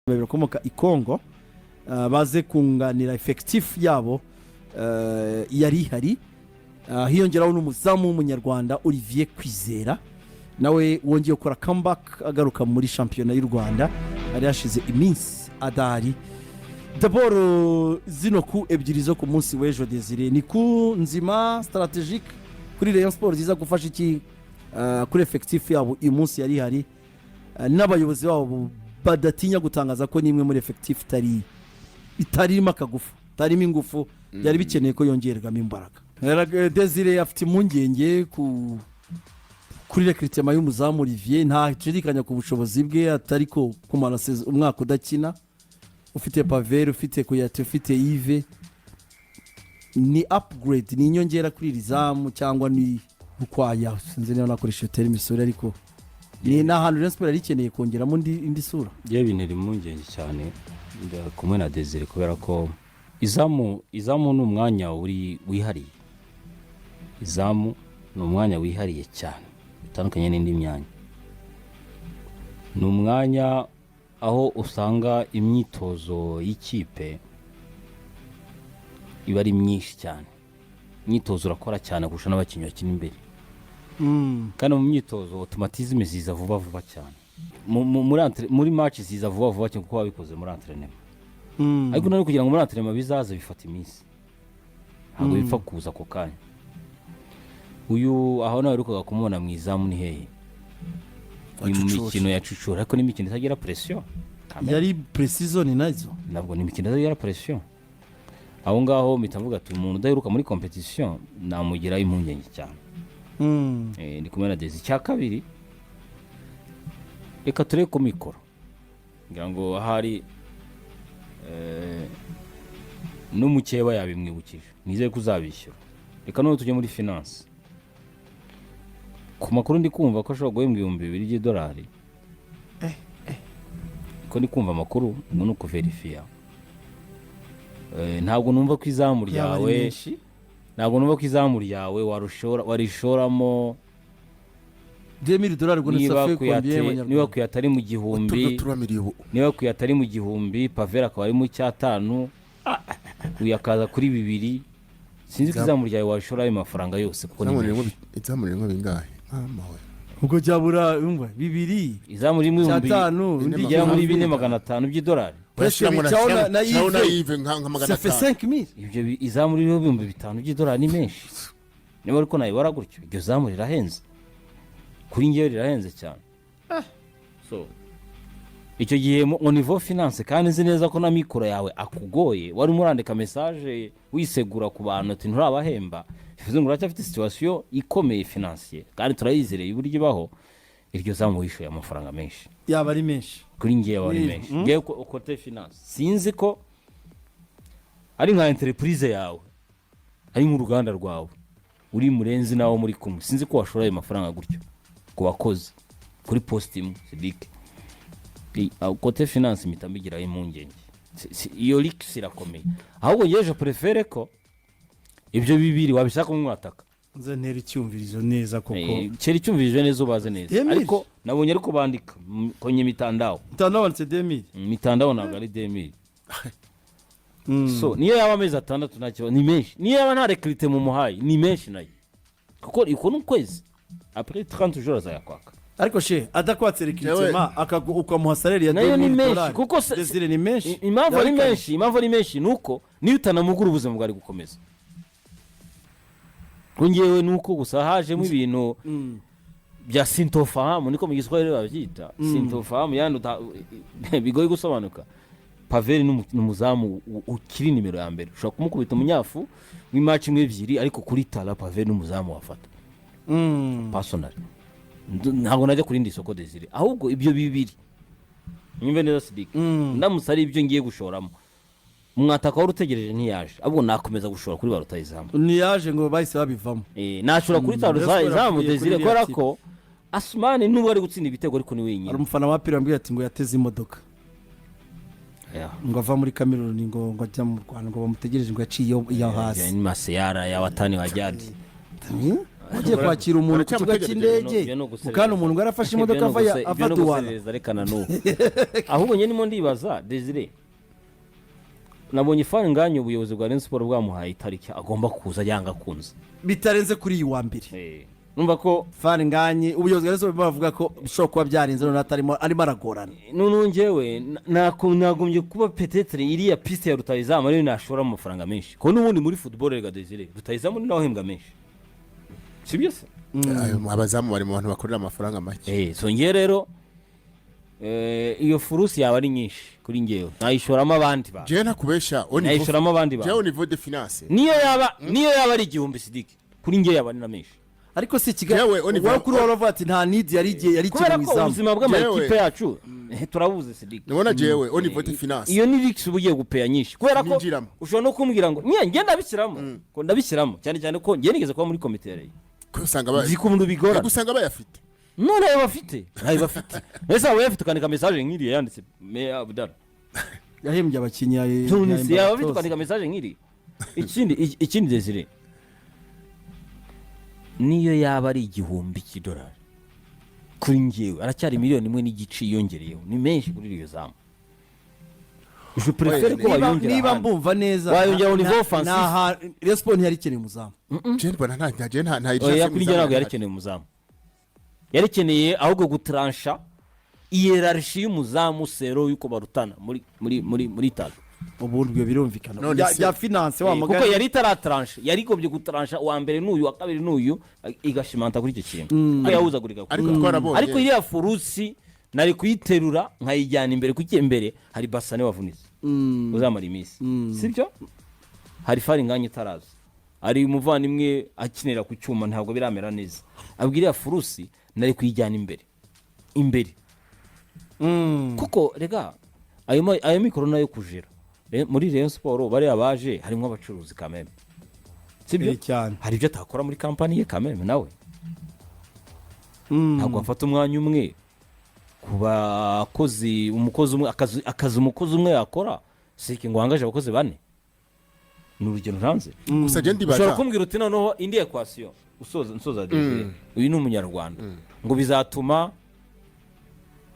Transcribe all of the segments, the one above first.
Babiri bakomoka i Congo, baze kunganira effectif yabo yari ihari. Hiyongeraho n'umuzamu w'Umunyarwanda Olivier Kwizera, nawe wongeye gukora comeback, agaruka muri shampiyona y'u Rwanda, hari hashize iminsi adahari. D'abord, zino coups ebyiri zo ku munsi w'ejo, Desire, ni coup nzima stratégique kuri Rayon Sport, ziza gufasha iki kuri effectif yabo uyu munsi yari ihari? N'abayobozi babo badatinya gutangaza ko n'imwe muri effectif itarimo akagufu, itarimo ingufu, byari bikeneye ko yongerwamo imbaraga. Desire afite impungenge kuri recrutement y'umuzamu Olivier. Ntashidikanya ku bushobozi bwe, atari ko kumara umwaka udakina, ufite Paveri, ufite Kuyate, ufite Yves, ni upgrade, ni inyongera kuri iri zamu cyangwa ni ukwaya? Sinzi niba nakoresha iyo terme isura, ariko ni ahantu Rayon Sport yari ikeneye kongeramo indi sura. Yewe, bintera impungenge cyane. Kumwe na Desire, kubera ko izamu ni umwanya uri wihariye. Izamu ni umwanya wihariye cyane, bitandukanye n'indi myanya. Ni umwanya aho usanga imyitozo y'ikipe iba ari myinshi cyane. Imyitozo urakora cyane kurusha n'abakinnyi bakina imbere, kandi mu myitozo automatisme ziza vuba vuba cyane. Muri match ziza vuba vuba cyane kuko wabikoze muri entraînement. Ariko noneho kugira ngo muri entraînement bizaze, bifata iminsi, ntabwo bipfa kuza ako kanya. Uyu aho nawe uherukaga kumubona mu izamu ni hehe? Ni mu Cucuri. mikino ya Cucura, ariko ni imikino itagira pression. Yari pre-season nazo. Ntabwo ni imikino itagira pression. Aho ngaho mpita mvuga ati umuntu udaheruka muri compétition namugiraho impungenge cyane. Ndi kumwe na Desi. Icya kabiri, reka turebe ku mikoro, ngira ngo ahari n'umukeba yabimwibukije, nizere ko uzabishyura. Reka noneho tujye muri finance. Ku makuru ndi kumva ko ashobora guhembwa 2000 by'idolari, ko ndi kumva amakuru ngo ni ukuverifiya. Ntabwo numva ko izamu Yaba ari ryawe menshi. Ntabwo numva ko izamu ryawe warishoramo 2000 dolari ngo ni niba ça fait combien Kuyate niba y'amanyarwanda? Kuyate ari mu gihumbi, Uturyo turamiriye ubu. niba Kuyate ari mu gihumbi, Pavera akaba ari mu cyatanu, uyu akaza kuri bibiri, sinzi ko izamu ryawe washora ayo mafaranga yose, kuko ni Izamu ririmo menshi. Izamu ririmo bingahe, mama we? Ubwo byabura, umva, bibiri Izamu ririmo ibihumbi cyatanu, Bine undi bigera muri igihumbi. 4,500 by'idolari. Presque bicaho na Shyiraho na Yves. Yves nka magana Ça fait atanu. 5000. Ibyo izamu ririho 5000 by'idolari ni menshi. Niba ariko nayibara gutyo, iryo zamu rirahenze, kuri ngewe rirahenze cyane. So icyo gihe mu niveau finance, kandi nzi neza ko na mikoro yawe akugoye, warimo urandika message wisegura ku bantu ati nturabahemba, bivuze ngo uracyafite situation ikomeye financier, kandi turayizereye uburyo ibaho. Iryo zamu wishyuye amafaranga menshi. Yaba ari menshi. Kuri ngewe ari menshi. Ngewe côté finance, sinzi ko ari nka entreprise yawe, ari nk'uruganda rwawe, uri murenzi nawe muri kumwe, sinzi ko washora ayo mafaranga gutyo ku bakozi kuri poste imwe. Sidike, côté finance mpita mbigiraho impungenge. Iyo risque irakomeye. Ahubwo ngewe je préfère ko ibyo bibiri wabishaka umwataka. Nze ntera icyumvirizo neza koko. Kera icyumvirije neza, ubaze neza. 2000. Ariko nabonye ariko bandika kwenye mitandao. Mutandao wanditse 2000. Mitandao ntabwo ari 2000. So niyo yaba amezi 6 nta kibazo, ni menshi. Niyo yaba nta recrutement mu muhaye, ni menshi nayo, kuko uko ni ukwezi, après 30 jours azayakwaka. Ariko she adakwatse recrutement, ukamuha salaire ya Nayo ni 2000 menshi, dolari. kuko Desire, ni menshi. Impamvu ari Yaba menshi, impamvu ari menshi ni uko niyo utanamugura ubuzima bwari gukomeza. Kuri ngewe ni uko gusa hajemo ibintu bya sintofahamu, niko mu Giswahili babyita sintofahamu, yani bigoye gusobanuka. Paveri ni umuzamu ukiri nimero ya mbere. Ushobora kumukubita umunyafu w'i match imwe, ebyiri, ariko kuri tara Paveri ni umuzamu wafata. Personally, ntabwo najya ku rindi soko, Desire. Ahubwo ibyo bibiri, nyumve neza Sidike, ndamutse ari ibyo ngiye gushoramo, umwataka wari utegereje ntiyaje, ahubwo nakomeza gushora kuri ba rutayizamu. Ntiyaje, ngo bahise babivamo. Nashobora kuri ta Rayon Sports rutayizamu yavuye kuri Desire, iriya kubera kipe. ko Asumani nubwo ari gutsinda ibitego, ariko ni wenyine. Hari umufana wa APR wambwiye ati ngo yateze imodoka ngo ava muri Kameruni, ngo ajya mu Rwanda, ngo bamutegereje, ngo yaciye iyo hasi. Ni maseyara ya watani wa jadi. Ugiye kwakira umuntu ku kibuga Baracyamutegereje. cy'indege, kandi umuntu ngo yarafashe imodoka ava Douala. Guserereza, reka na n'ubu. Ahubwo njye ndimo ndibaza, Desire, nabonye Fall Ngagne, ubuyobozi bwa Rayon Sport bwamuhaye itariki agomba kuza yanga akunze. Bitarenze kuri iyi wa mbere. Numva ko Fall Ngagne, ubuyobozi bwa Rayon Sport bavuga ko bishobora kuba byarenze, none atarimo arimo aragorana. Noneho njyewe nagombye kuba peut-être iriya piste ya rutayizamu ariyo nashoramo amafaranga menshi, kuko n'ubundi muri football rega, Desire, rutayizamu ni nawe uhembwa menshi, si byo se? Ayo, abazamu bari mu bantu bakorera amafaranga make. So ngewe rero iyo furusi yaba ari nyinshi kuri ngewe, nayishoramo abandi bantu. Jewe ntakubesha, au niveau Nayishoramo abandi jewe bantu. au niveau de finance. Niyo yaba ari 1000, Sidiki, kuri ngewe yaba ari na menshi. Ariko si Kigali. Yewe, Oliver- Wowe kuri wowe uravuga ati nta need yari igiye yari Kubera ikiri mu ko izamu. ubuzima bw'amakipe Jewe- yacu turabuze, Sidiki. Nibona jewe au niveau de finance Iyo ni risque uba ugiye gupeya nyinshi, kubera ko Ninjiramo. ushobora no kumbwira ngo niya njye ndabishyiramo, ko ndabishyiramo cyane cyane ko njye nigeze kuba muri komite ya Rayon. Ko usanga ba Nzi ko umuntu bigorana. Usanga bayafite. None ayo bafite, ntayo bafite. Mbese waba uyafite ukandika message nk'iriya yanditse Meya Abdallah? Yahembye abakinnyi, None yahembye yaba afite abatoza. ukandika message nk'iriya. Ikindi, Desire, niyo yaba ari 1000 cy'idolari, kuri njyewe aracyari miliyoni 1.5 yiyongereyeho, ni menshi kuri iryo zamu. Je préfère ko wayongera Niba ahandi. mbumva neza, Wayongera au niveau offensif. Rayon Sport ntiyari ikeneye umuzamu. Jewe mbona nta jewe nta Oya, kuri njye ntabwo yari umuzamu, yari ahubwo gutaransha hiérarchie y'umuzamu sero y'uko barutana muri talo. Ubu ibyo birumvikana. None Bya finance wa Kuko mugani. yari itaratransha, yari igombye gutaransha uwa mbere n'uyu, uwa kabiri n'uyu, igashimanta kuri icyo kintu ko yahuzagurika. Ariko twarabonye Ariko iriya furusi nari kuyiterura nkayijyana imbere, kuko imbere hari Basane wavunitse uzamara iminsi, sibyo? Hari Fall Ngagne itaraza, hari umuvandimwe akinira ku cyuma, ntabwo biramera neza. Abwira iriya furusi nari kuyijyana imbere imbere, kuko rega ayo mikoro nayo kujera muri Rayon Sport bariya baje harimo abacuruzi kameme, sibyo? Cyane. Hari ibyo atakora muri kampani ye kameme nawe. Ntabwo wafata umwanya umwe ku bakozi, umukozi umwe akazi umukozi umwe yakora, sike ngo wangaje abakozi bane, ni urugero ntanze. Gusa je ndibaza Ushobora kumbwira uti noneho indi équation usoza, nsoza, Desire, uyu ni umunyarwanda, ngo bizatuma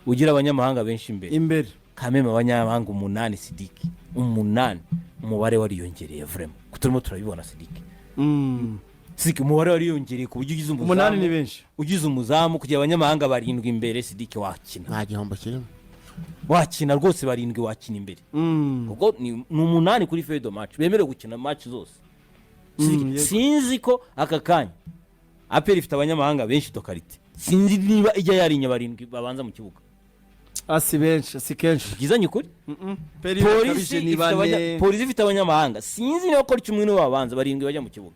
ugira abanyamahanga benshi imbere. Imbere. Kameme, abanyamahanga umunani, Sidiki, umunani, umubare wariyongereye vraiment, ko turimo turabibona, Sidiki. Sidiki, umubare wariyongereye ku buryo ugize umuzamu Umunani ni benshi. Ugize umuzamu kugira abanyamahanga barindwi imbere, Sidiki, wakina. Nta gihombo kirimo. Wakina rwose, barindwi wakina imbere, kuko ni umunani kuri feuille de match bemerewe gukina match zose. Sidiki, Yego. sinzi ko aka kanya APR ifite abanyamahanga benshi de qualité, sinzi niba ijya yarinya barindwi babanza mu kibuga. Ah, si benshi, si kenshi. Bwizanye ukuri. Peri Polisi bakabije ni ifite bane. Polisi ifite abanyamahanga, sinzi niba ko cumi nibo babanza barindwi bajya mu kibuga.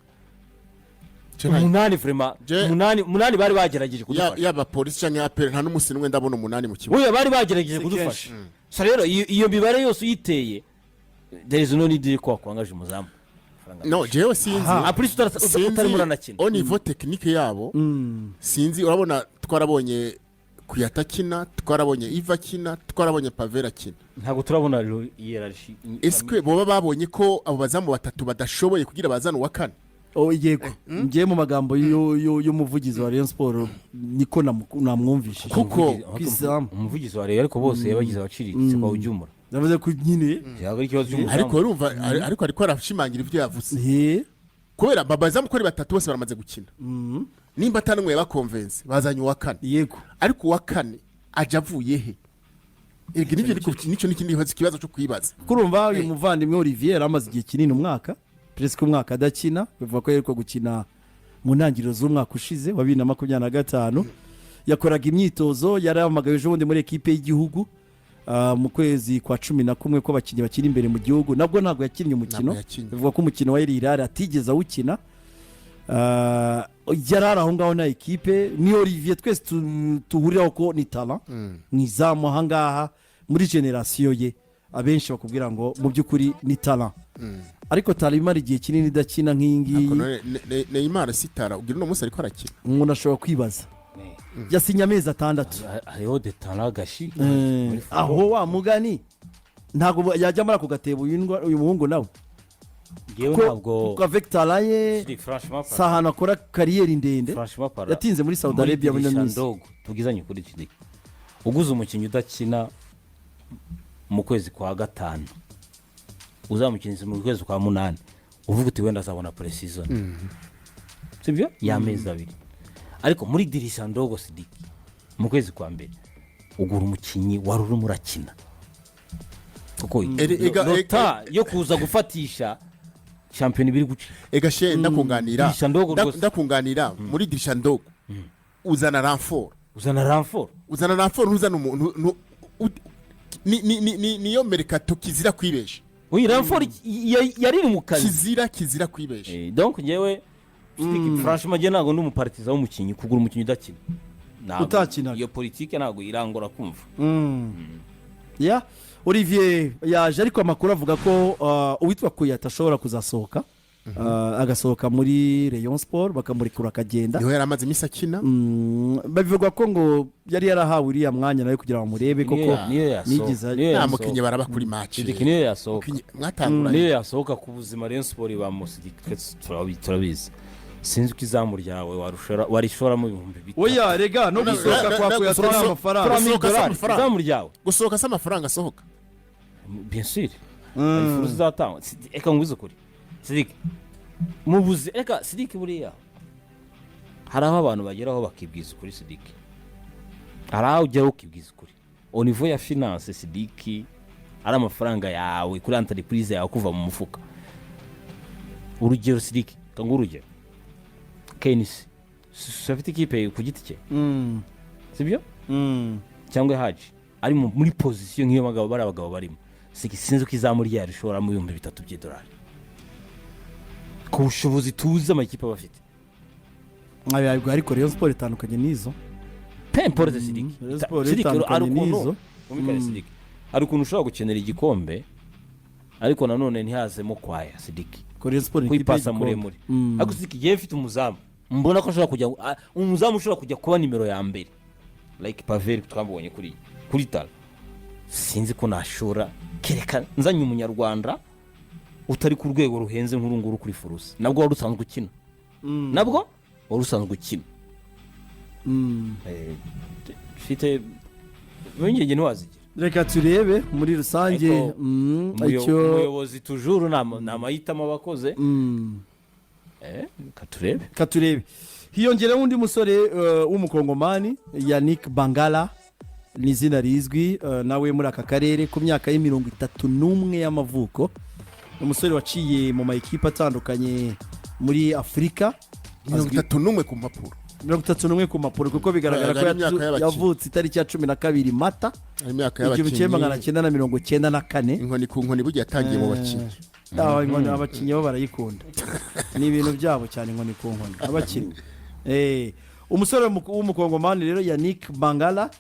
Umunani vraiment. Umunani bari bagerageje kudufasha. Yaba polisi cyangwa APR, nta n'umunsi n'umwe ndabona umunani mu kibuga. Oya, bari bagerageje Si kudufasha. kenshi. So rero iyo mibare yose uyiteye, there is no need ko wakwangaje umuzamu. No, jewe sinzi. En plus utarimo uranakina. Au niveau technique yabo, sinzi. Urabona twarabonye Kuyata akina, twarabonye Iva akina, twarabonye Pavera akina. Ntabwo turabona rero hiérarchie. Ese boba babonye ko abo bazamu batatu badashoboye kugira bazane uwa kane? Oh, yego, ngiye mu magambo y'umuvugizi wa Rayon Sport, niko namwumvishije. Kuko Kwizamu. Umuvugizi wa Rayon ariko bose yabagize abaciriritse kwa ujyumura. Yavuze ko nyine Ntabwo ari ikibazo cy'umuzamu. Ariko urumva ariko arashimangira ibyo yavuze, kubera babazamu ko ari batatu bose baramaze gukina, nimba atanumwe yabakonvense bazanye uwa kane. Ariko uwa kane aja avuye he? Erega nibyo ariko nicyo n'ikindi kibazo cyo kwibaza. Kurumva uyu muvandimwe Olivier yari amaze igihe kinini, umwaka, presque umwaka adakina. Bivuga ko yaheruka gukina mu ntangiriro z'umwaka ushize wa 2025. Yakoraga imyitozo, yarahamagaye ejo bundi muri ekipe y'igihugu, mu kwezi kwa 11 ko abakinnyi bakina imbere mu gihugu, nabwo ntabwo yakinnye umukino. Ntabwo yakinnye. Bivuga ko umukino wa Hilal atigeze awukina. Yari ari aho ngaho na ekipe. Ni Olivier twese tuhuriraho ko ni talent mu izamu aha ngaha muri génération ye. Abenshi bakubwira ngo mu by'ukuri ni talent, ariko talent imara igihe kinini idakina nk'iyi ngiyi. Ariko none Neymar sitara ugira uno munsi ariko arakina. Umuntu ashobora kwibaza, yasinye amezi 6. Hariho de talent gashi. Aho wa mugani ntabwo yajya muri ako gatebo uyu muhungu nawe. Ngewe Kuko ntabwo kuko avec talent ye Siri, franchement si ahantu akora carrière ndende. Franchement para Yatinze muri Saudi Arabia muri ino dirisha minsi. ndogo, tubwizanye ukuri, Sidiki, uguze umukinnyi udakina mu kwezi kwa gatanu, uzamukinyiza mu kwezi kwa munani, uvuga uti wenda azabona pre-season, sibyo, y'amezi 2. Ariko muri dirisha ndogo, Sidiki, mu kwezi kwa mbere ugura umukinnyi wari urimo urakina, kuko rota yo kuza gufatisha shampiyona ibiri guca. Ega she, ndakunganira. Dirisha ndogo rwose. Ndakunganira, muri dirisha ndogo uzana renfort. Uzana renfort. Uzana renfort, uzana umuntu niyo mercato kizira kwibesha. Uyu renfort yari mu kazi. Kizira kwibesha. Donc ngewe Sidiki, franchement, njye ntabwo ndi umu partisan w'umukinnyi, kugura umukinnyi udakina. Utakinaga. Iyo politike ntabwo irangora kumva. Ya Olivier yaje, ariko amakuru avuga ko uwitwa Kuyata ashobora kuzasohoka, agasohoka muri Rayon Sport, bakamurekura akagenda. Niho yari amaze iminsi akina. Bivugwa ko ngo yari yarahawe uriya mwanya nawe kugira ngo bamurebe koko. Niyo yasohoka. Nigeze Niyo Nta yasohoka. mukinnyi baraba kuri match. Sidiki, niyo yasohoka. Mwatanguranye. Niyo yasohoka, ku buzima Rayon Sport ibamo, Sidiki, twese turabizi. Sinzi ko izamu ryawe warishoramo 3000. Oya rega, no gusohoka kwa Kuyata ni amafaranga. Gusohoka si Dolari, amafaranga. izamu ryawe. Gusohoka si amafaranga asohoka. Bien sûr, hari furu zizatangwa. Reka ngubize ukuri, Sidiki, mubuze reka Sidiki, buriya hari aho abantu bageraho bakibwiza ukuri. Sidiki, hari aho ugeraho ukibwiza ukuri au niveau ya finance. Sidiki, ari amafaranga yawe kuri entreprise yawe kuva mu mufuka. Urugero, Sidiki, kanguhe urugero, KNC si afite ikipe ku giti cye, sibyo? Cyangwa Haji ari muri position nk'iyo bagabo bari abagabo barimo. Sinzi ko izamu ryayo rishoramo 3000 by'idolari ku bushobozi tuzi amakipe aba afite. Ntabwo, ariko Rayon Sport itandukanye n'izo. Peu importe, Sidiki. Rayon Sport Sidiki, hari itandukanye ukuntu n'izo. Wumvikane, Sidiki, hari ukuntu ushobora gukenera igikombe, ariko nanone ntihazemo kwaya, Sidiki. Ko Rayon Sport ni ikipe Kwipasa y'igikombe. muremure. Ariko Sidiki, igihe mfite umuzamu mbona ko ashobora kujya, umuzamu ushobora kujya kuba nimero ya mbere like Pavel twabonye kuri tara, sinzi ko nashora kereka nzanye umunyarwanda utari ku rwego ruhenze nk'uru nguru kuri furusi, nabwo wari usanzwe ukina, nabwo wari usanzwe ukina. Mfite impungenge ntiwazigira. Reka turebe muri rusange. Ariko icyo umuyobozi tujuru ni amahitamo aba akoze. Reka turebe. Reka turebe. Hiyongereho undi musore w'umukongomani, Yannick Bangala, ni izina rizwi nawe muri aka karere, ku myaka ye 31 y'amavuko. Umusore waciye mu ma ekipe atandukanye muri Afurika. 31 ku mpapuro. 31 ku mpapuro, kuko bigaragara ko Ari imyaka y'abakinnyi. yavutse itariki ya 12 Mata Ari imyaka 1994. Inkoni ku nkoni, burya yatangiye mu bakinnyi. Ah, inkoni abakinnyi bo barayikunda, ni ibintu byabo cyane, inkoni ku nkoni abakinnyi. Umusore w'umukongomani rero Yannick Bangala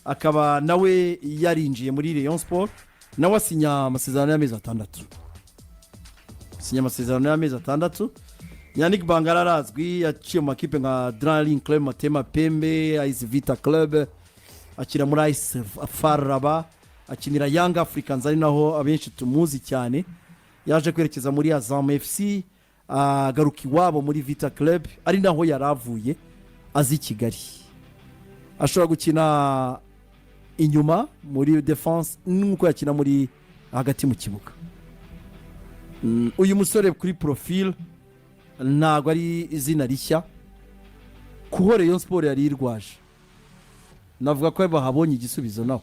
akaba nawe yarinjiye muri Rayon Sport, nawe asinya amasezerano y'amezi 6, asinya amasezerano y'amezi 6. Yannick Bangala arazwi, yaciye mu makipe nka Drilling Club, Matema Pembe, AS Vita Club, akina muri AS FAR Rabat, akinira Young Africans ari naho abenshi tumuzi cyane. Yaje kwerekeza muri Azam FC, agaruka iwabo muri Vita Club ari naho yari avuye azi i Kigali. Ashobora gukina inyuma muri defense nk'uko yakina muri hagati mu kibuga. Uyu musore kuri profil ntabwo ari izina rishya kuho Rayon Sport yari irwaje. Navuga ko bahabonye igisubizo nawe.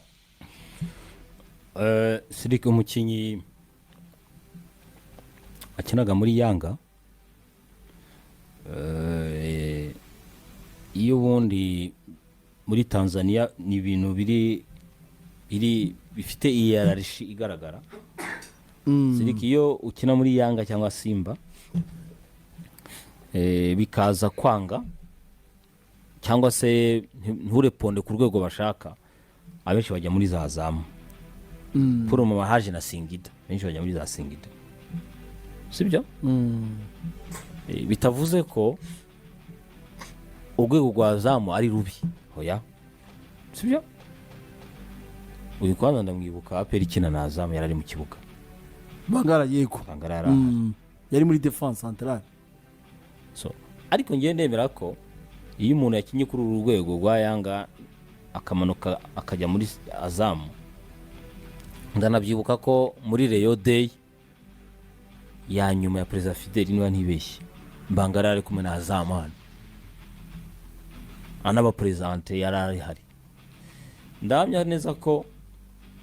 Sidiki, umukinnyi akinaga muri Yanga. Iyo ubundi muri Tanzania ni ibintu biri bifite hiérarchie igaragara. Sidiki, iyo ukina muri Yanga cyangwa Simba, bikaza kwanga cyangwa se ntureponde ku rwego bashaka, abenshi bajya muri za Zamu. Pour mama haje na Singida, benshi bajya muri za Singida, sibyo? Bitavuze ko urwego rwa Zamu ari rubi, hoya, sibyo. Uyu kwanza ndamwibuka APR ikina na Zamu, yari ari mu kibuga. Bangara, yego. Bangara yari ahari. Yari muri défense centrale. So, ariko ngiye ndemera ko iyo umuntu yakinnye kuri uru rwego rwa Yanga, akamanuka akajya muri Azam, ndanabyibuka ko muri Rayon Day ya nyuma ya Perezida Fideli, niba ntibeshye, Mbangara ari kumwe na Azam hano anabaperezante, yari ahari. Ndahamya neza ko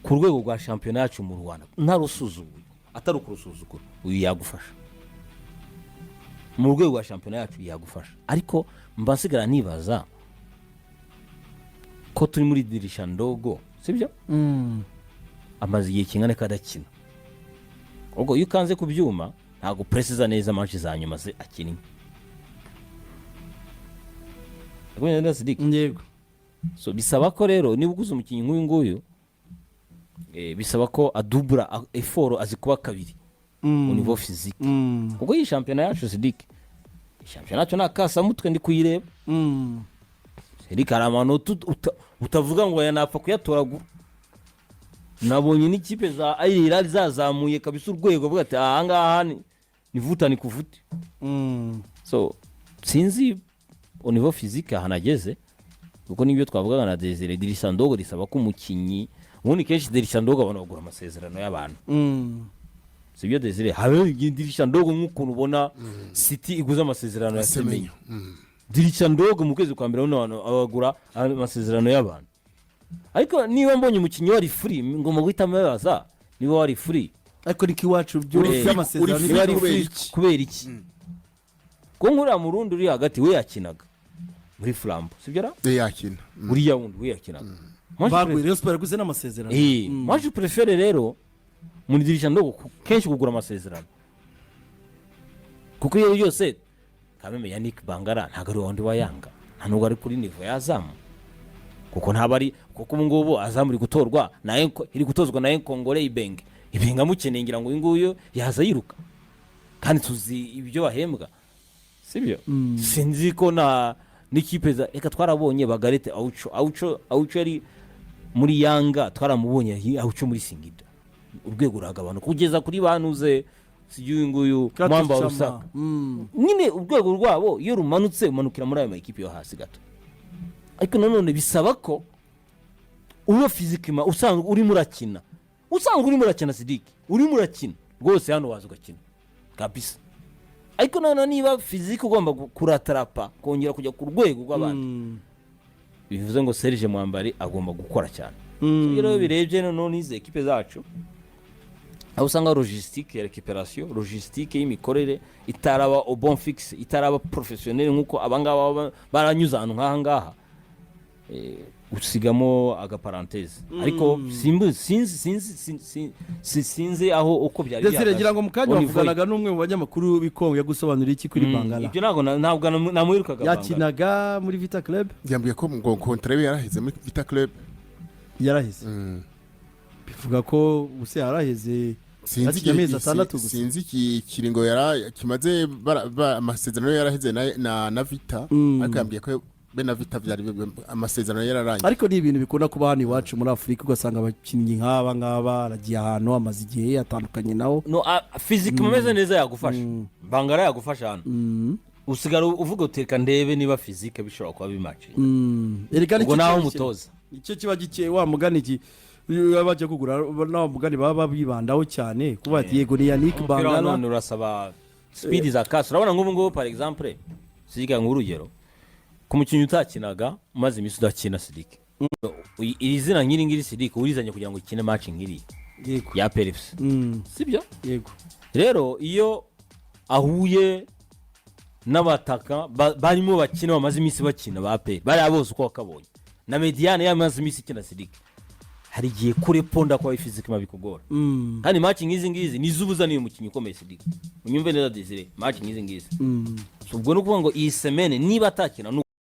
ku rwego rwa shampiyona yacu mu Rwanda, ntarusuzuguye, atari ukurusuzugura, uyu yagufasha mu rwego rwa shampiyona yacu, yagufasha. Ariko mba nsigara nibaza ko turi muri dirisha ndogo, sibyo? Amaze igihe kingana ko adakina. Ubwo iyo ukanze ku byuma ntabwo precisa neza match za nyuma ze akinnye. Ndakumva neza, Sidiki? Yego. So bisaba ko rero niba uguze umukinnyi nk'uyu nguyu, bisaba ko adubura effort, azi kuba kabiri au niveau physique, kuko iyi shampiyona yacu, Sidiki, iyi shampiyona yacu ni akasamutwe, ndi kuyireba. Sidiki, hari amanota utavuga ngo aya napfa kuyatoragura. Nabonye n'ikipe za Al Hilal zazamuye kabisa urwego, avuga ati aha ngaha ni vuta ni kuvute. So sinzi au niveau physique ahantu ageze, kuko nibyo twavugaga na Desire, dirisha ndogo risaba ko umukinnyi, ubundi kenshi dirisha ndogo abantu bagura amasezerano y'abantu. Sibyo, Desire? Habe dirisha ndogo nk'ukuntu ubona City iguze amasezerano ya Semenyo. Dirisha ndogo mu kwezi kwa mbere bano abantu bagura amasezerano y'abantu. Ariko niba mbonye umukinnyi wari free, ngomba guhita mubaza niba wari free. Ariko niko iwacu Uri by'amasezerano. Uri Niba ari kubera free iki? Kubera iki? Kuko nk'uriya Murundi uri hagati we yakinaga muri Flambeau, sibyo ra? Yakina. Uriya wundi we yakinaga. Moi, je Baguye Rayon Sport yaguze n'amasezerano. Moi je préfère rero muri dirisha ndogo kenshi kugura amasezerano, kuko iyo yose kameme Yannick Bangara ntabwo ari wundi wa Yanga, nta nubwo ari kuri niveau ya Azam, kuko ntabwo ari, kuko ubu ngubu Azam iri gutorwa na iri gutozwa na Kongole Ibenge. Ibenge amukeneye, ngira ngo uyu nguyu yaza yiruka, kandi tuzi ibyo bahembwa, sibyo? Sinzi ko na n'ikipe za reka twarabonye bagarete Aucho. Aucho, Aucho yari muri Yanga, twaramubonye Aucho muri Singida, urwego ruragabanuka kugeza kuri banuze sijya uyu nguyu Kratos Mwamba wa Chama. Rusaka. Nyine urwego rwabo iyo rumanutse, umanukira muri ayo makipe yo hasi gato. Ariko nanone bisaba ko uba physiquement usanzwe urimo urakina, usanzwe urimo urakina. Sidiki, urimo urakina rwose, hano waza ugakina kabisa. Ariko noneho niba physique ugomba kuratarapa, kongera kujya ku rwego rw'abandi, bivuze ngo Serge Mwambari agomba gukora cyane. Iyo rero birebye noneho n'izi ekipe zacu, aho usanga logistique ya récupération, logistique y'imikorere itaraba au bon fixe, itaraba professionnel nk'uko abangaba baba baranyuze ahantu nk'aha ngaha, usigamo agaparenthèse. Ariko simbu sinzi sinzi sinzi aho uko byari. Desire, ngira ngo mu kanya Au niveau. wavuganaga n'umwe mu banyamakuru b'ikongo, yagusobanuriye iki kuri Bangala? Ibyo ntabwo ntabwo namwirukaga Bangala. Yakinaga muri Vita Club. Yambwiye ko ngo contrat ye yaraheze muri Vita Club. Yaraheze, bivuga ko ubuse yaraheze. Sinzi. Yakinye amezi 6 gusa. Sinzi iki kiringo yara kimaze amasezerano ye yaraheze na Vita. Ariko yambwiye ko be na Vita byari amasezerano yararangiye. Ariko ni ibintu bikunda kuba hano iwacu muri Afurika, ugasanga abakinnyi nk'aba ngaba aragiye ahantu amaze igihe atandukanye nawo. No, physique mumeze neza yagufasha. Bangara yagufasha hano. Usigara uvuga uti reka ndebe niba physique bishobora kuba bimacinga. Erega Ubwo nicyo naho kiba umutoza. Nicyo kiba gike wa mugani iki iyo bajya kugura na mugani baba bibandaho cyane kuba ati yego ni Yannick Umupira wa Bangala. none urasaba speed za kasi. Urabona nk'ubu ngubu, par exemple, Sidiki, nk'urugero ku mukinnyi utakinaga, umaze iminsi udakina, Sidiki, iri zina nk'iri ngiri, Sidiki, urizanye kugira ngo ukine match nk'iri ya APR FC, sibyo? Yego. Rero iyo ahuye n'abataka barimo bakina, bamaze iminsi bakina ba APR, bariya bose uko wakabonye na médiane yamaze iminsi ikina, Sidiki, hari igihe kureponda kwa physique bikugora. Kandi match nk'izi ngizi nizo uba uzaniye umukinnyi ukomeye. Sidiki, unyumve neza, Desire, match nk'izi ngizi. So, ubwo ni ukuvuga ngo iyi semaine niba atakina ni